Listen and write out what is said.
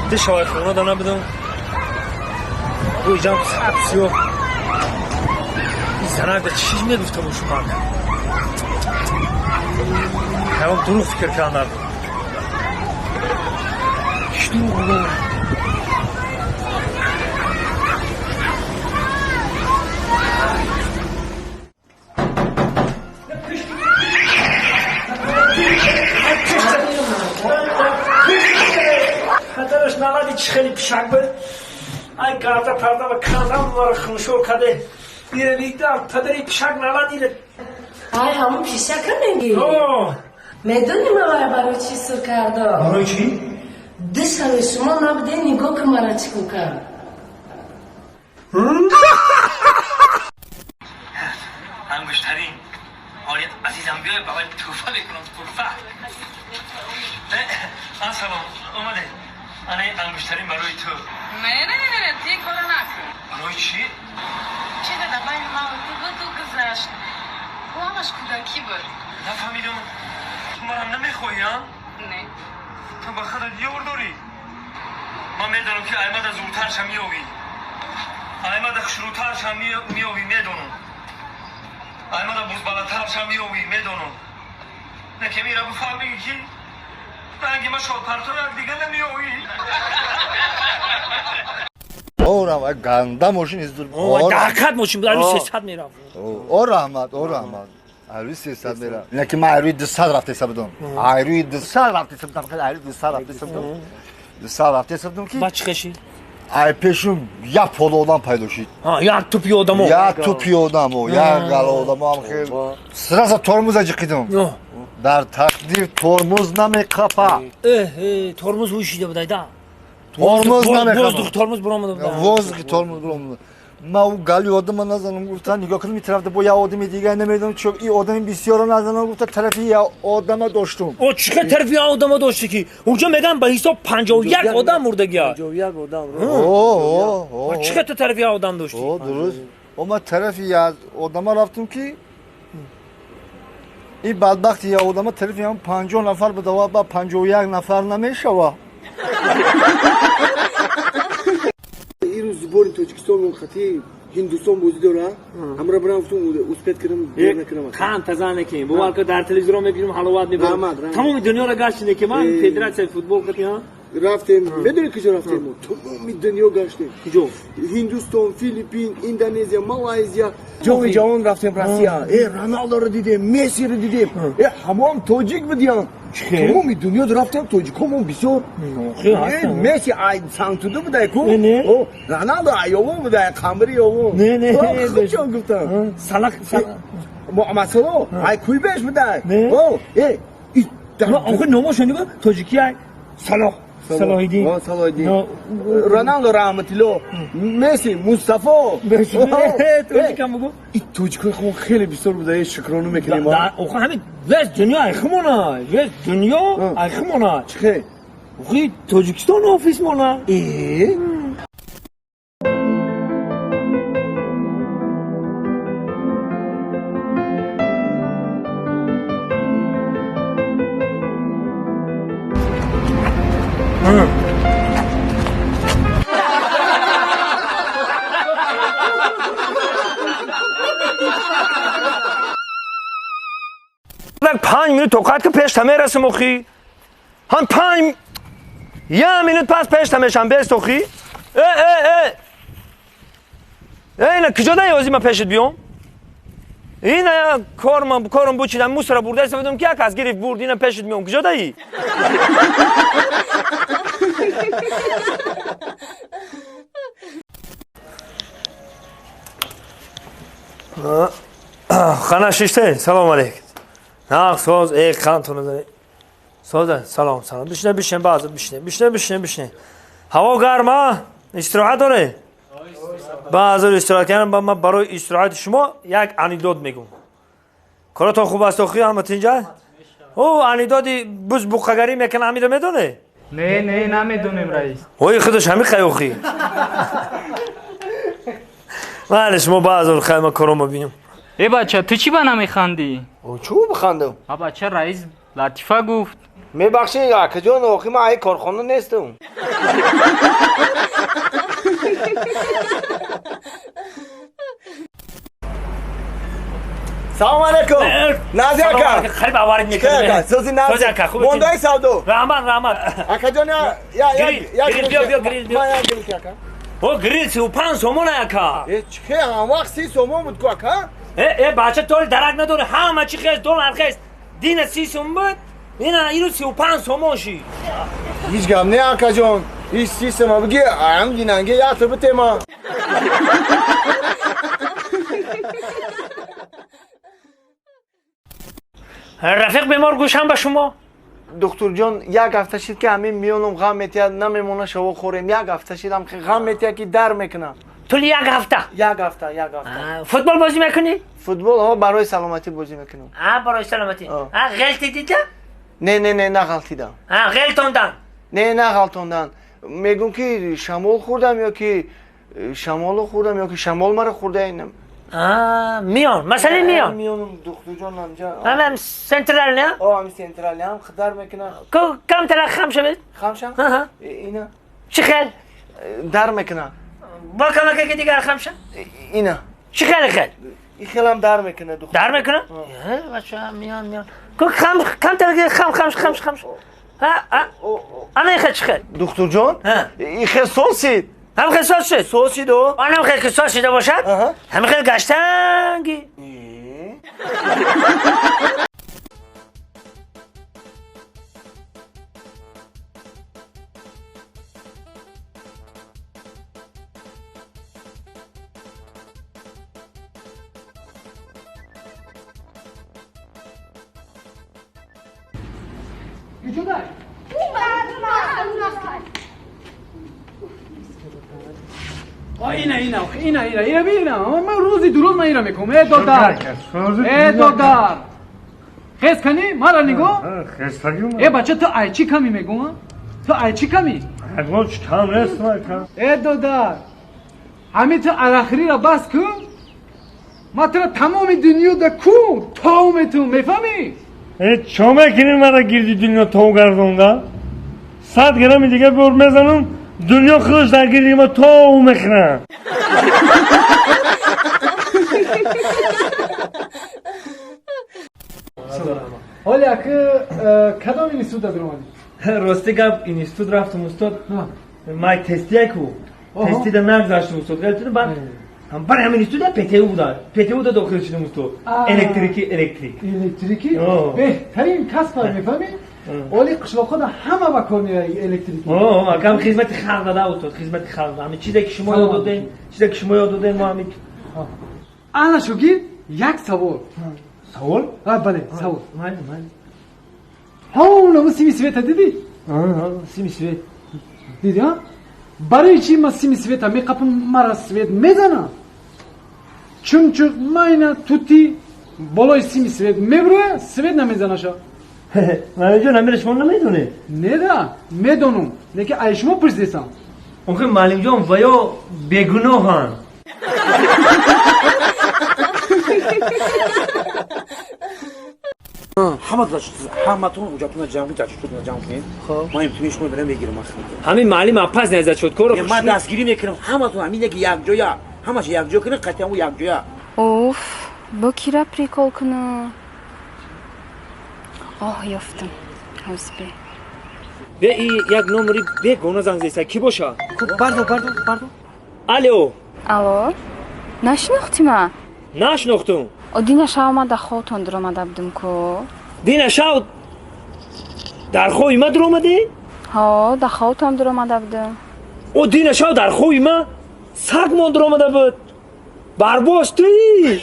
Ду шавай хона да набудам. Ӯ ҷам саб сиёҳ. Ин занак да чӣ мегуфта бошум ман? Ҳамон дурӯғ фикр кардам. Чӣ дурӯғ гуфт? Падараш навади чӣ хеле пишак буд. Ай гарда парда ва кандам вара хуншор каде. Иравида падари пишак навад ире. Ай, ҳамун пишака мегӣ? О, Медонӣ, ман вая барои чӣ сур кардам? Барои чӣ? 2 шаби шумо набуде, нигоҳ ки мара чӣ кор кард. Ангуштарин. Ҳоли азизам, биёй, барои туҳфа мекунам, туҳфа. Ассалом, омаде. Ана ин ангуштарин барои ту. Не, не, не, не, ти ин кора накун. Барои чӣ? Чизе дар байни ман ту буду гузашт. Ӯ ҳамаш кӯдакӣ буд. Нафаҳмидам. Ту мара намехоҳӣ, а? Не. Ту ба худат ёр дорӣ. Ман медонам, ки аймада зудтарша меёвӣ. Аймада хушрӯтарша меёвӣ, медонам. Аймада бузбалатарша меёвӣ, медонам. Не ки мира бифаҳмӣ, ки ранги ма шодпартои якдига намеёвӣ. О, раҳмат, ганда мошин из дур. Ҳаракат мошин буд, ари 300 мерафт. О, раҳмат, о, раҳмат. Айрӯи 300 мера. Ина ки ман айрӯи 200 рафтеса будам. Айрӯи 200 рафтеса будам, хеле айрӯи 200 рафтеса будам. 200 рафтеса будам ки Ба чӣ хеши? Ай пешум як поло одам пайдо шид. Як тупи одамо. Як тупи одамо, як гала одамо ҳам хел. Сразу тормоза ҷиқидам. Дар тақдир тормоз намеқапа. Э, тормоз ҳушида будай да. Тормоз намеқапа. Воздух тормоз буромада буда. Воздух тормоз буромада. Ма ӯ гали одама назанам гуфта, нигоҳ кардам, ин тарафда бо як одами дигар, намедонам чо, ин одами бисёро назанам гуфта, тарафи як одама доштум. О, чӣ хел тарафи як одама дошти, ки унҷо меган ба ҳисоб 51 одам мурдагия? 51 одам. Чӣ хел ту тарафи як одам дошти? О, дуруст. О, ман тарафи як одама рафтум, ки ин бадбахти як одама тарафи ҳам 50 нафар буда, ба 51 нафар намешава. Ирӯз сборный Тоҷикистон хати Ҳиндустон бозӣ дора. Ҳамра бирам гуфтум, успеть кардам, дер накардам. Қан таза некем, бовар кар, дар телевизорон мебинем, ҳаловат мебарем. Тамоми дунёро гаштине ки ман федератсияи футбол қати. Рафтем, медонӣ куҷо рафтем? Тамоми дунё гаштем. Куҷо? Ҳиндустон, Филиппин, Индонезия, Малайзия, Ҷоми ҷаҳон рафтем, Россия. Э, Роналдоро дидем, Мессиро дидем. Э, ҳамоам тоҷик будиям. Тамоми дунё рафтем, тоҷикомон бисёр. Месси ай Сангтуда будай ку, Роналдо ай Ёвон будай, Қамбари Ёвон. Худшон гуфтам. Муҳаммад Салоҳ ай Куйбеш будай. Э. Охи номошо нигоҳ, тоҷики ай Салоҳ, Салоҳиддин. Салоҳиддин, Роналдо Раҳматилло, Месси Мустафо. Тоҷикам бугу. И тоҷикои хумон хеле бисёр буда, шукрону мекунем. Охи ҳамин вес дунё ай хумона, вес дунё ай хумона. Чӣ хел? Охи Тоҷикистон офис мона. Э. 5 минут тоқат ки, пешта мерасим. Охи ҳам панҷ я минут пас пешта мешам, бест. Охи, э э э э, ина куҷо даи? Ози ма пешит биём. Ина корм корм бучидам, мусора бурда истифодам, ки як кас гирифт бурд. Ина пешит меом, куҷо даи? Хана шиште, салом алейкум. Нақ соз, э, қантона зани. Соза, салом, салом. Бишне, бишне, баъза бишне. Бишне, бишне, бишне. Ҳаво гарма? Истироҳат доред? Баъза истироҳат кардам, ба ман барои истироҳати шумо як анекдот мегӯм. Коратон хуб аст, охи, ҳама тинҷа? Ӯ анекдоти буз буққагарӣ мекунад, ҳамиро медонед? Не, не, намедонем, раис. Ой, худаш ҳами қай охи. Бале, шумо баъза хай, ман коромо бинам. Э, бача, ту чӣ ба намехандӣ? Чӯ бихандам? А, бача, раис Латифа гуфт. Мебахшед, акаҷон, охи ман ай корхона нестам. Салом алейкум. Нази ака. Хеле боварӣ мекунам. Сози Нази ака. Мондаи савдо. Раҳмат, раҳмат. Акаҷон, я я я грил биё, грил биё. Ман я грил ака. О, грил 35 сомон ака. Э, чӣ ҳам вақт 30 сомон буд ку ака? Э, бача тол дарак надори, ҳама чӣ хест, доллар хест. Дина 30 сомон буд, ина иро 35 сомон шид. Ҳеҷ гап не акаҷон. Ҳеҷ 30 сомон биги, ам динанге я ту битема. Рафиқ бемор гӯшам ба шумо. Духтурҷон, як ҳафта шид ки ҳамин миёнам ғам метиҳад, намемона шаво хӯрем. Як ҳафта шидам ғам метиҳад ки дар мекунам. Тӯли як ҳафта? Як ҳафта, як ҳафта. Футбол бозӣ мекунӣ? Футбол ҳо барои саломатӣ бозӣ мекунам. А, барои саломатӣ. А, ғелтидида? Не, не, не, нағалтидам. А, ғелтондан? Не, нағалтондан. Мегӯм ки шамол хӯрдам ё ки шамоло хӯрдам ё ки шамол маро хӯрда инам. А, миён, масъалаи миён. Миёнам духтурҷон ҳамҷа. Ҳам централ не? О, ҳами централ ҳам дар мекунам. Камтара хам шавед? Хам шам? Ина. Чӣ хел? Дар мекунам. Бо камаке ки дигар хам шам? Ина. Чӣ хел хел? И хелам дар мекунад духтур. Дар мекунад? Бача, миён, миён. Хам, камтара хам, хам, хам, хам. А, ана и хел чӣ хел? Духтурҷон? И хел сосид. Ҳам хел сос шуд? Сосид, о. Анам хел ки сос шида бошад? Ҳам хел гаштанги. Ина, ина, ина, ина, ина, ина. Ман рӯзи дуруз ман ира мекунам. Э, додар. Э, додар. Хез кани? Мара нигоҳ. Э, бача, ту ай чӣ ками мегӯм? Ту ай чӣ ками? Кам нест, кам. Э, додар. Ҳамин ту арахриро бас кун. Ман туро тамоми дунё да ку тов метум, мефаҳмӣ? Э, чо мекунӣ мара гирди дунё тов гардонда? 100 грамми дига бор мезанам, дунё худаш дар гирди ма тов мехӯрад. Ҳоле аки кадом институт даромадӣ? Рости гап, институт рафтам устод. Май тестия ку. Тестида нагзаштам устод. Галитида баъд барои ҳамин институт ПТУ буда. ПТУ да дохил шудам устод. Электрики, электрик. Электрики? Беҳтарин касб мефаҳмӣ? Оли қишлоқҳо да ҳама ба кор меояд электрики. О, акам хизмати халқ дада устод, хизмати халқ. Ҳамин чизе ки шумо ёд додем, чизе ки шумо ёд додем, мо ҳамин. Ана шогирд, як савол. Савол? А, бале, савол. Майли, майли. Ҳа, сими света дидӣ? Сими свет. Дидӣ, а? Барои чӣ ман сими света меқапам, мара свет мезанам? Чунчуқ майна тути болои сими свет мебурояд, свет намезанаша. Маълимҷон, амира шумо намедонед? Не да, медонам, лекин ай шумо пурсидесам. Охи маълимҷон, ва ё бегуноҳанд. Ҳаматон ҳуҷҷатона ҷамъ кунед, зачётона ҷамъ кунед. Ман имтиҳони шумо дорам мегирам. Ҳамин маълим апас не зачёткоро. Ман дастгирӣ мекунам ҳаматон ҳамин яки якҷоя, ҳамаш якҷоя кунед, қатъиан якҷоя. Уф, бо кира прикол кунам? Оҳ, ёфтам. Ҳозир. Бе и як номери бегона занг зеса ки боша? Бардо, бардо, бардо. Алло. Алло. Нашинохтӣ ма? Нашинохтум. О, дина шав ма дар хобтон дуромада будум ку. Дина шав дар хоби ма дуромадӣ? Ҳо, дар хобтон дуромада будум. О, дина шав дар хоби ма саг мон дуромада буд. Барбош туӣ.